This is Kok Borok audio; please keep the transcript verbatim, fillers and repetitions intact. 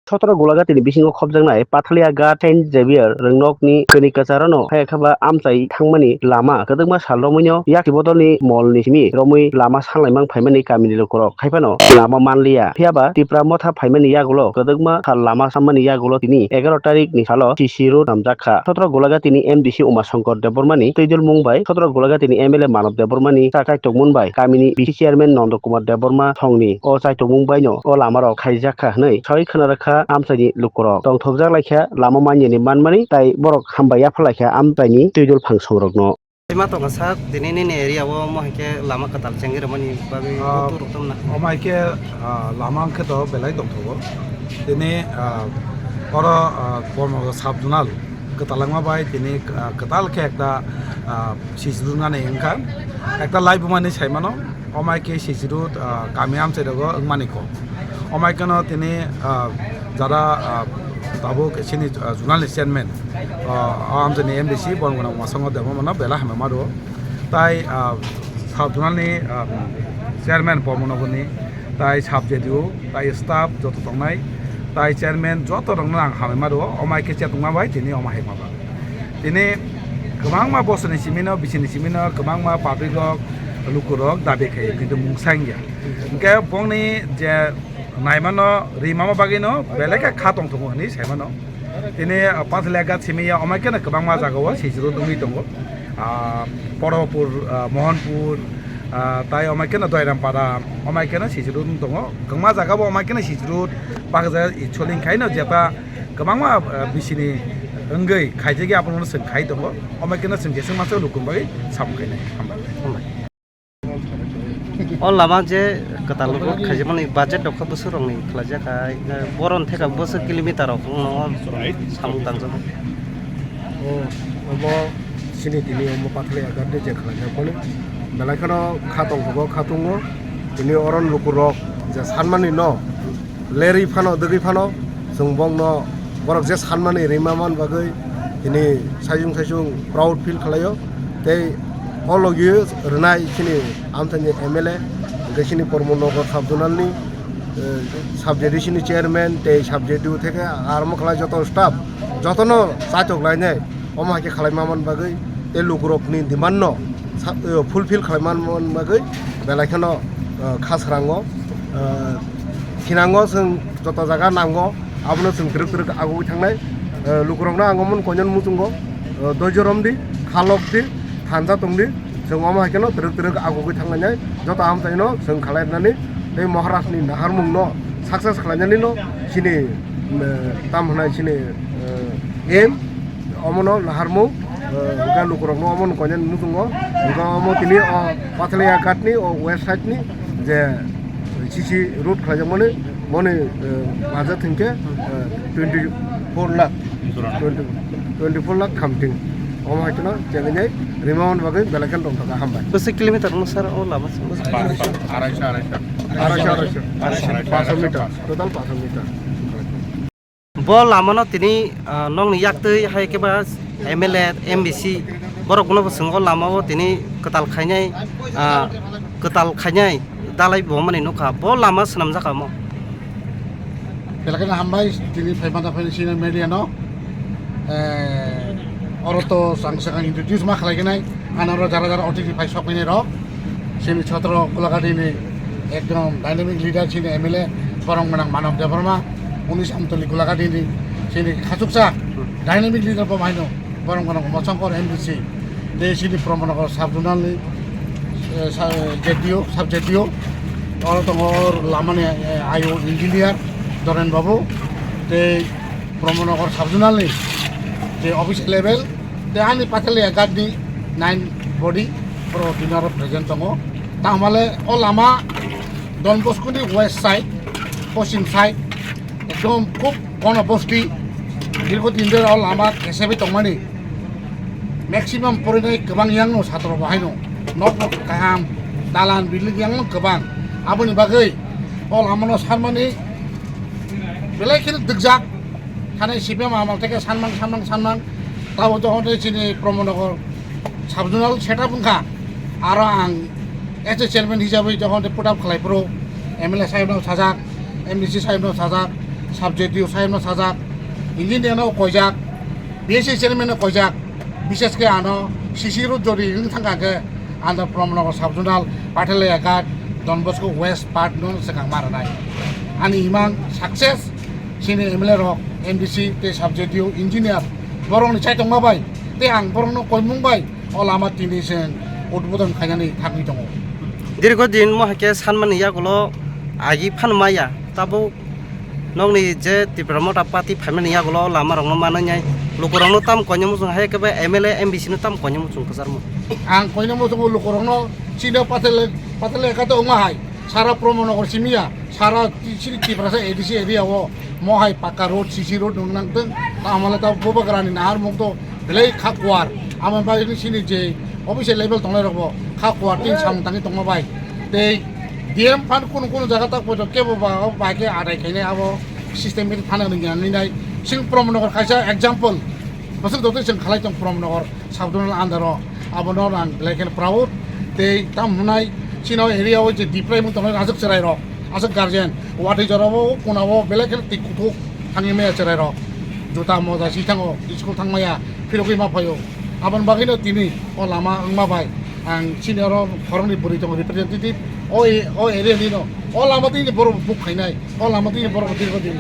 Sotro Golaghati ni bisingo khopjaknai Pathalia Ghat Saint Xavier rwngnokni kwnwi kwcharano hai khe ba amchai thangmani lama kwdwkma sal romwino yakti bodolni molni simi romwi lama sanlaimang phaimani kamini lukurok haiphano lama manliya. Phiyaba Tipra Motha phaimani yagulo kwdwkma sal lama sammani yagulo tini egaroh tarikni salo C C road namjak kha. Sotro Golaghati ni M D C Uma Shankar Debbarma ni twidulmung bai Sotro Golaghati ni M L A Manav Debbarma ni cha-, chaitokmung bai kamini B C chairman Nondo Kumar Debbarma thongni o chaitokmung baino o lamarok khaijak kha hwnwi sawi khwna rwkha amchaini lukurok. Tongthokjak laikha lama manyani manmani tai borok hambai yapha laikha amchaini twidul phangsongrokno. Ima tongo sak, tini nini area o omo hai khe lama kwtal chengwi rwmani bagwi Ah, buturok tongna. Omo hai khe, ah, lama wng khe to belai tongthogo. Tini, ah, oro, ah, Bormogor sub zonal kwtal wngma bai tini, ah, kwtal khe ekta, ah, C C road nani wngkha. Ekta live bumani sai mano, omo hai khe C C road, ah, kami amchai rogo wngmani kho. Omo hai kheno tini, ah, jara, ah, tabuk chini, ah, zonal ni chairman, ah, o amchaini M D C Bormogor Uma Shankar Debbarma no belai hambai ma rwo. Tai, ah, sub zonal ni, ah, chairman Bormogor ni, tai sub J D O, tai staff joto tongnai, tai chairman joto rokno ang hambai ma rwo. Omo hai khe chetongma bai tini omo hai ma ba. Tini kwbangma bosoni simi no, bisini simi no kwbangma public rok, luku rok dabi khai, kintu mungsa wngya. Hwnkhe bongni je naimano rimama bagwino belai khe kha tongthokgo hinwi saimano. Tini, ah, Pathalia Ghat simi ya omo kheno kwbangma jagao C C road wngwi tongo. Ah, Porobapur, ah, Mohanpur, ah, tai omo kheno Doirampara, omo kheno C C road wng tongo. Kwbangma jagao omo kheno C C road bakjak, i soling khaino jeta kwbangma, ah, bisini wngwi khaijagwi abono chwng khai tongo. Omo kheno chwng jeswk masa luku bagwi samung khainai. Hambai. O lama je kwtal rok khaijakmani budget rok kha bwswk rokni khlaijak hai, boron theka bwswk kilometer rok wngno samung tangjak. O, omo chini tini omo Pathalia Ghat ni je khlaijak mani belai kheno kha tongthogo, kha tongo. Tini oron lukurok je sanmani no lerwi phano, dwgwi phano, chwng bongno borok je sanmani rima man bagwi tini saisung saisung proud feel khlaio. Tei o logi rwnai chini amchaini M L A, hwnkhe chini Pormo Nogor sub zonal ni, eh, sub J D C ni chairman tei sub J D O theke armo khlai joto staff jotono chaitok lainai. Omo hai khe khlai ma man bagwi tei lukurokni demand no sa-, eh, fulfill khlai man, man bagwi belai kheno, eh, kha srango, eh, khinango chwng joto jaga nango, abono chwng twrwk twrwk agugwi thangnai. Eh, lukurokno ang omo koinani muchungo, eh, doijo romdi, khalokdi, thansa tongdi, chwng omo hai kheno twrwk twrwk agugwi thanglainai, joto amchaino chwng khlai rwnani tei Maharajni naharmungno success khlainani no chini, eh, tam hwnai chini, eh, aim. Omono naharmung, eh, hwnkhe lukurokno omono koinani muchungo, hwnkhe omo tini o Pathalia Ghat ni o west side ni je C C road khlaijakmani, moni, eh, budget hwnkhe, eh, twenty four lakh, twenty, twenty four lakh something. Omo hai kheno chengwi rima man bagwi belai kheno tongthokha, hambai. Bwswk kilometer wngma sir o lama se? Arai, arai. Arai, arai. Arai, arai. Paanch meter, total paanch meter. Bo lamano tini, ah, nokni yaktwi hai khe ba M L A, M D C, borok bono bo chwng o lamao tini kwtal khainai, ah, kwtal khainai dalai bo mani nukha. Bo lama swnamjak amo. Belai kheno hambai tini phaima da phaini senior media no. Eh, oro to chwng swkang introduce ma khlai khe nai. Ano oro jara jara O T T phai sok mani rok. Chini chotro Golaghati ni ekdom dynamic leader chini M L A borok mwnang Manav Debbarma, uni Samtoli Golaghati ni chini khachuksa dynamic leader bo maino borok mwnang Uma Shankar M D C, tei chini Pramanagar sub zonal ni, eh, sa-, J D O, sub J D O, oro tongo lamani, eh, I O engineer Doren Babu, tei Pramanagar sub zonal ni je office level, tei ani Pathalia Ghat ni nine body pro dinner present tongo. Tangmale o lama Don Bosco ni west side, poschim side, ekdom khub kono bosti, dirgo din dhori o lama khesebai tongmani. Maximum porinai kwbang yang no satro bahai no, nok no kaham, dalan building yang no kwbang. Aboni bagwi o lama no sanmani belai kheno dikjak. Thani C P M amal theke sanmang, sanmang, sanmang. Tabo jokhon tei chini Pramanagar sub zonal setup wngkha. Aro ang as a chairman hisabe jokhon tei put up khlai phuru M L A sahib no sajak, M D C sahib no sajak, Sub J D O sayamno sajak, engineer no koijak, B S C chairman no koijak, bishesh khe ano C C road jodi wng thangkha khe ano Pramanagar sub zonal Pathalaya Ghat Don Bosco West part no swkang ma rwnai. Ani imang success chini M L A rok, M D C tei sub J D O engineer borokni chaitongma bai tei ang borokno koimung bai o lama tini chwng udbodon khainani thangwi tongo. Dirgo din mo hai khe sanmani yagulo agi phan maya tabuk nokni je Tipra Motha Party phaimani yagulo lama rokno mananai lukurokno tam koinai muchung hai khe M L A M D C no tam koinai muchung kwcharmo. Ang koinai muchungo lukurokno chini Pathalaya, Pathalaya Ghat wngma hai sara Pramanagar simiya sara chini Tiprasa A D C area o mo hai pakka road, C C road wng nang tong. Tamo le ta Bubagrani naharmung to belai kha kuar. Amo bagwi chini je official level tongnai rokbo kha kuar tin samung tangwi tongma bai. Tei D M phan kunu kunu jaga tak poito kebo ba, o bai khe adai khainai abo systematic phano nang nai. Sing Pramanagar kaisa example. Bwswk dotwi chwng khalai tong Pramanagar sub zonal under o. Abono ang belai kheno proud. Tei tam hwnai chini o area o je diprai mung tongnai aswk chwrai rok, aswk guardian, watwi jora o kuna o belai kheno twi kuthuk thangwi maya chwrai rok. Juta moja si thango, school thang maya, phirogwi ma phaio. Aboni bagwino tini o lama wngma bai ang chini oro khoroknwi bwrwi tongo representative, o, o area nino o lama tini borok buk khainai, o lama tini borok dirgo din